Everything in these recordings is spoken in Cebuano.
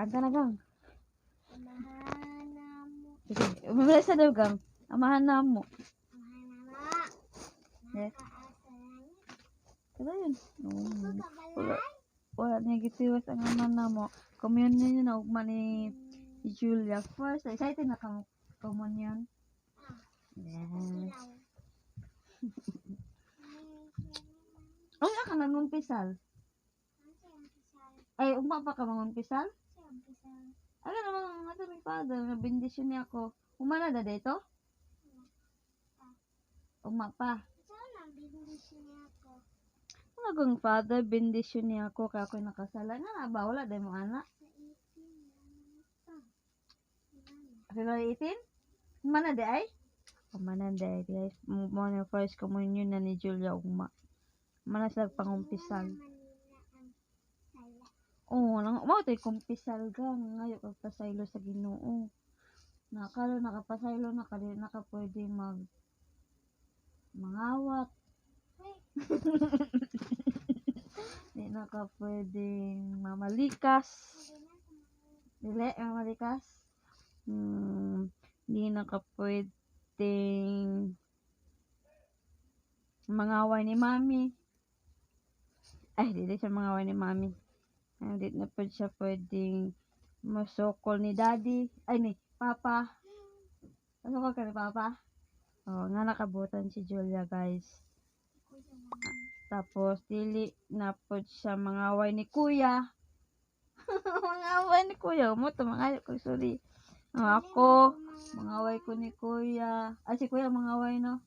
Kanta na, gang. Amahan namo. Sige, umisa daw, gang. Amahan namo. Amahan namo. Yeah. Nakaasa langit. Kada yun. Ko Wala. kabalay. Wala niya gitiwas ang ama namo. Communion yun na ugma ni Julia first. Excited na ka communion? Ah, Yes. silaw. Ay, ka nangumpisal. Ay, ugma pa ka mangumpisal? Ano naman ang ato ni Father, nga bendisyon niya ako. Humana na dito? Ugma pa. Ano kung Father, bendisyon niya ako kaya ako'y nakasala. Nga na ba? Wala dahil mo, anak. February 18? Humana di ay? Humana di ay, guys. Mo na first communion na ni Julia ugma. Humana sila pangumpisal. Oo, nang mao tay kumpisal ka, ngayo kag pasaylo sa Ginoo. Nakalo nakapasaylo na ka, di na ka pwede mag mangawat. Di na ka pwedeng mamalikas. Dili, mamalikas. Di na ka pwedeng mangaway ni Mami. Ay, dili siya mangaway ni Mami. Hindi na po siya pwedeng masukol ni Daddy. Ay, ni Papa. Masukol ka ni Papa? Oh, nga nakabutan si Julia, guys. Tapos, dili na po siya mangaway ni Kuya. Mangaway ni Kuya. Mo to mangayo ko, sorry. Oh, ako, mangaway ko ni Kuya. Ay, si Kuya mangaway, no?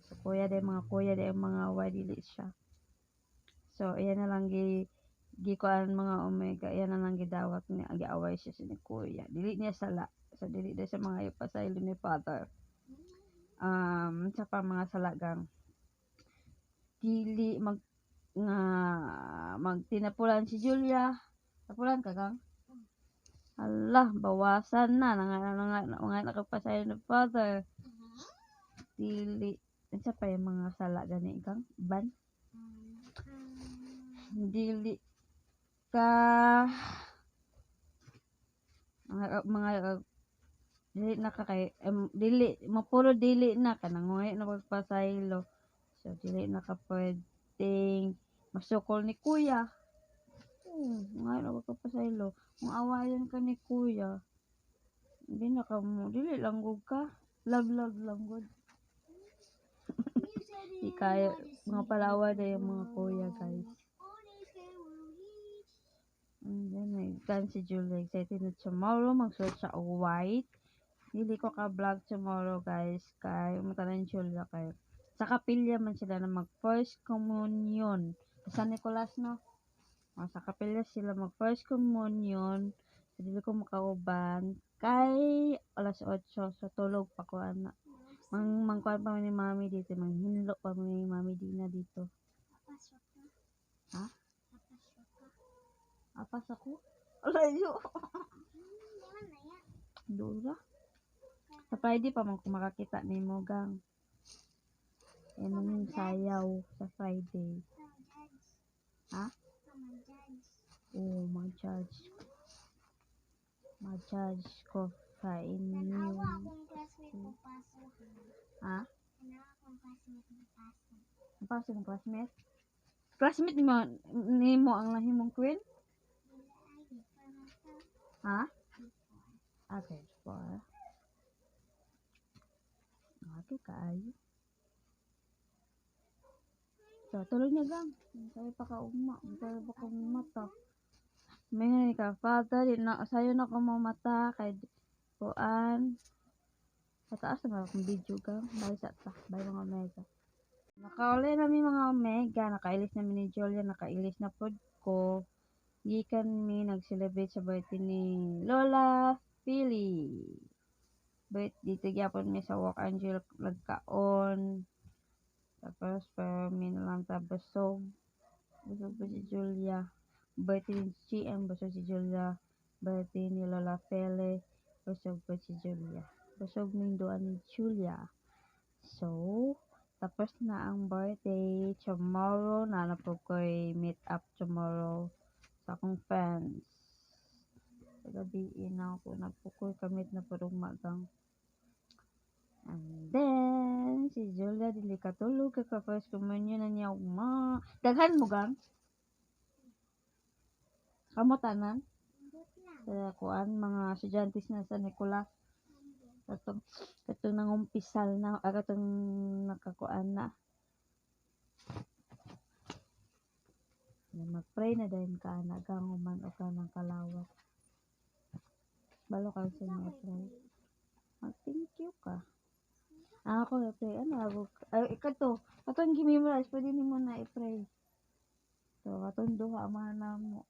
So, Kuya day, mga Kuya day ang mangaway, dili siya. So, iyan na lang gi gikuan, mga omega, iyan na lang gidawat niya, giaway siya sa ni Kuya. Dili niya sala. So, dili daw siya mga pasaylo ni Father. Sa pa mga salagang dili mag nga magtinapulan si Julia. Tapulan ka, gang? Allah, bawasan na. Nga nga nga nakapasaylo ni Father. Dili unsa pa yung mga sala gani, gang? Ban? Dili ka mga dili na ka kay dili mapuro dili na ka nanguhay na pagpasaylo. So dili na ka pwedeng masukol ni Kuya. Ngayon na pagpasaylo. Kung awayan ka ni Kuya, hindi na ka mo, dili lang gud ka. Love, love lang gud. Di kaya, mga palawa na yung mga kuya, guys. And then, nag si Julia, excited na tomorrow, magsuot siya og white. Dili ko ka-vlog tomorrow, guys, kay umata na Julia kay sa kapilya man sila na mag first communion. Sa San Nicolas, no? O, sa kapilya sila mag first communion. So, dili ko makauban kay alas 8, so tulog pa ko ana. Mang mangkuan pa man ni Mami dito, manghinlo pa man ni Mami Dina dito. Ha? Apas ako? Layo. Dura. Sa Friday pa man ko makakita nimo, gang. Yan ang sayaw sa Friday. Ha? Oo, ma-judge. Ma-judge ko sa inyo. Tanawa akong classmate mo paso. Ha? Tanawa akong classmate mo paso. Ang paso mong classmate? Classmate nimo ang nahimong queen? Dili ay di pa man to. Ha? Ah, grade 4. Okay, kaayo. So, tulog na, gang. Sayo pa ka ugma. Sayo pa ka mata. May nga ka, Father, di na, sayo na ko mamata kay kuan. Sa taas naman akong video, gang. Bye sa ta. Bye, mga omega. Nakauli na mi, mga omega. Nakailis na mi ni Julia. Nakailis na pod ko. Gikan mi nag-celebrate sa birthday ni Lola Philly. Birthday dito gyapon mi sa Walk Angel nagkaon. Tapos pero mi na lang ta busog. Busog pa si Julia. Birthday ni GM, busog si Julia. Birthday ni Lola Fele, busog pa si Julia. Busog ming duha ni Julia. So, tapos na ang birthday. Tomorrow, na po ko'y meet up tomorrow sa akong friends. Gabi na ako nagpukoy kamit na pud ugma, gang. And then, si Julia dili katulog kay ka first communion na niya ugma. Daghan mo, gang? Kamo tanan? Ambot lang. Sa kuan, mga estudyante na sa Nicolas. Katong nangumpisal na, ah, katong nakakuan na. Na mag-pray na dayon ka ana, gang, human o ka ng kalawat. Balo ka sa Unsa mga ko'y pray. pray? Mag-thank you ka. Ah, ako i-pray. Ano ako? Ay, ikato. Katong gi-memorize, pwede nimo na i-pray. So, katong duha, amahan na mo.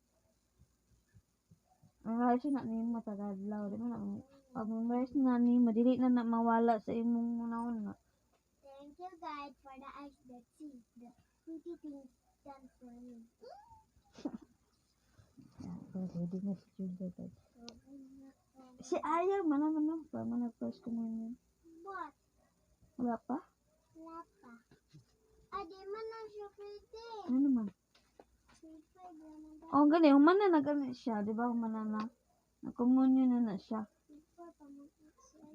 Memorize na nimo tagadlaw. Di mo na, pag memorize na nimo, dili na na mawala sa imong una-una. Thank you, God, for the eyes that see the pretty things done for me. Yeah, ready na si Julia, guys. Si Aya, man naman no? Pa man nag-first communion. What? Wala pa? Wala pa. Ah, di man na siya pwede. Ano naman? Grade 5 naman ba? Oh, gani, human na na gani siya, di ba? Human na na. Nag-communion na na siya. Grade 4 pa man siya.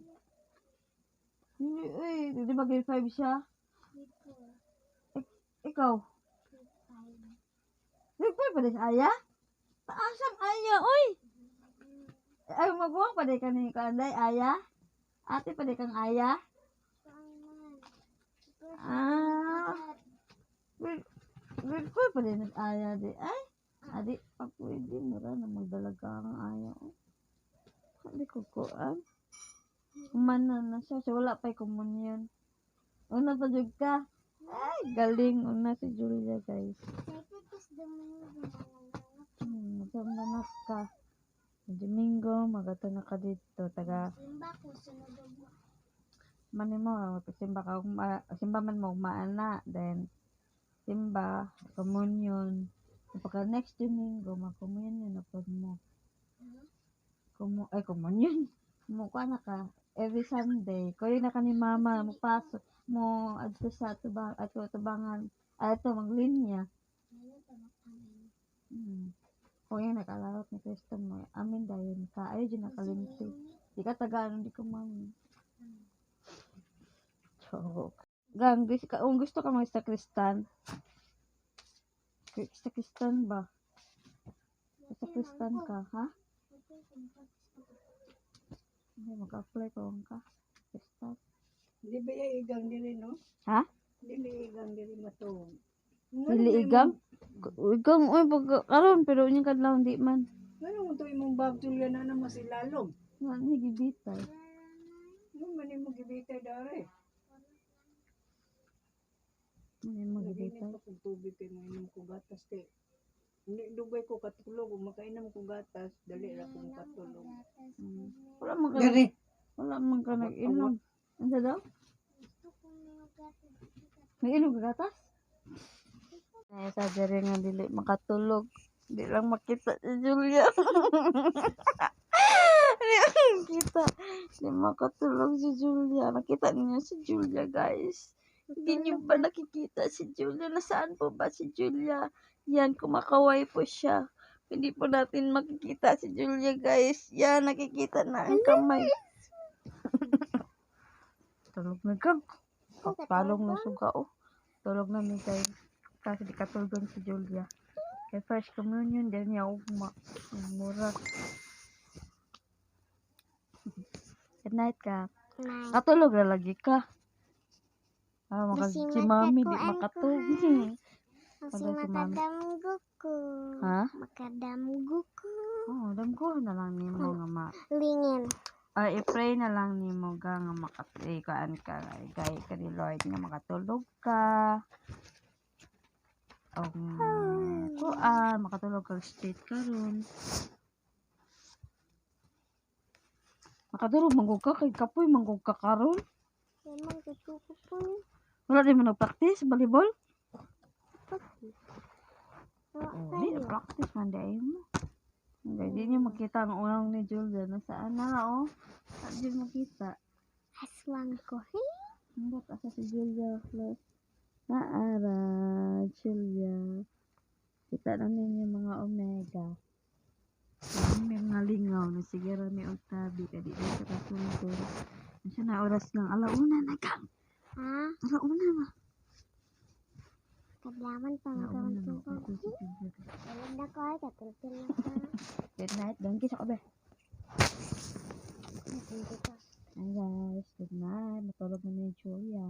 Hindi, eh, di ba grade 5 siya? Grade 4. Ikaw? Grade 5. Grade 5 pa din si Aya? Taas ang Aya, oy! Ay, maguwang pa din ka ni Kanday, Aya? Ate pa din kang Aya? Man. Ah. Grade 4 pa din ang Aya di. Ay, adi, pa pwede mo ra na magdalaga ang Aya. Oh. Hindi ko kuan. Human na na siya. So, wala pa'y communion. Una pa jud ka. Ay, galing. Una si Julia, guys. Excited kas Domingo na lang. Manak ka. Domingo, magato na ka dito. Taga, Simba ko sunod og man mo, simba ka, simba man mo, maana. Then, simba, communion. Pagka next Domingo, mag-communion na pod mo. Ay, communion. Mo, kuha na ka. Every Sunday. Kuya na ka ni mama, mo pasok, mo, adto sa tubang, ato tubangan, ato maglinya. Ano pa amin. Kuya nakalarot ni Kristo mo. Amin dayon ka. Ayaw dyan nakalimti. Di ka tagaan, di ko mami. Joke. Gang, gusto ka, kung gusto ka mag sa Kristan. Sa Kristan ba? Sa Kristan ka, ha? Hindi, mag-apply ko ka. Kristan. Di ba yung igang diri, no? Ha? Dili igang diri matuog. Dili igang? Igang, uy, pag karon pero unyang kadlaw hindi man. Ngano mo to imong bag, Julia, na naman si lalom? Wala ni gibitay. Ano man imo gibitay dare? Hindi mo Naginit gibitay. pa kog tubig kay mainom ko gatas kay hindi dugay ko katulog ug makainom ko gatas dali ra ko makatulog. Wala man ka Diri. Wala man ka nag-inom. Ano daw? Gusto ko may gatas. Nag-inom ka gatas? Ay, sa diri nga dili makatulog. Di lang makita si Julia. Di lang makita. Di makatulog si Julia. Nakita niyo si Julia, guys. Hindi niyo ba nakikita si Julia? Nasaan po ba si Julia? Yan, kumakaway po siya. Hindi po natin makikita si Julia, guys. Yan, nakikita na ang kamay. Tulog na kang. Palong na suga, oh. Tulog na mi, guys. Kasi di katulgon si Julia. Kay first communion din niya ugma. Ang mura. Good night ka. Night. Katulog na lagi ka. Ah, maka, Basi si mami di makakuan ko, makatulog. Kasi Wala si mami. makadamgo ko. Ha? Makadamgo ko. Oh, damgo na lang nimo nga ma. Lingin. Ay, i-pray na lang nimo ga nga kaan ka, gay ka ni Lord nga makatulog ka. Og kuan, makatulog ka straight karon. Makatulog man gud ka kay kapoy man gud ka karon. Lemang kukupo. Wala din mo nag-practice volleyball? Pati. Oh, di na practice man di ay mo. Hindi, di niyo makita ang unang ni Julia. Nasaan na, oh? Di makita. Aswang ko. Hindi, asa si Julia? Plus, naara, Julia. Kita na ninyo mga omega. May mga lingaw. Sige ra mi og tabi kay di na siya kasultol. Unsa na oras nga? Alauna na, Gang. Ha? Alauna na. Kadlaman pa Alauna na. magkaroon. Okay, sige, sige. Tulog na ko ay katulog na ko. Good night. Don't kiss ako, be. Natulog ko. Hi guys, good night. Matulog na ni Julia.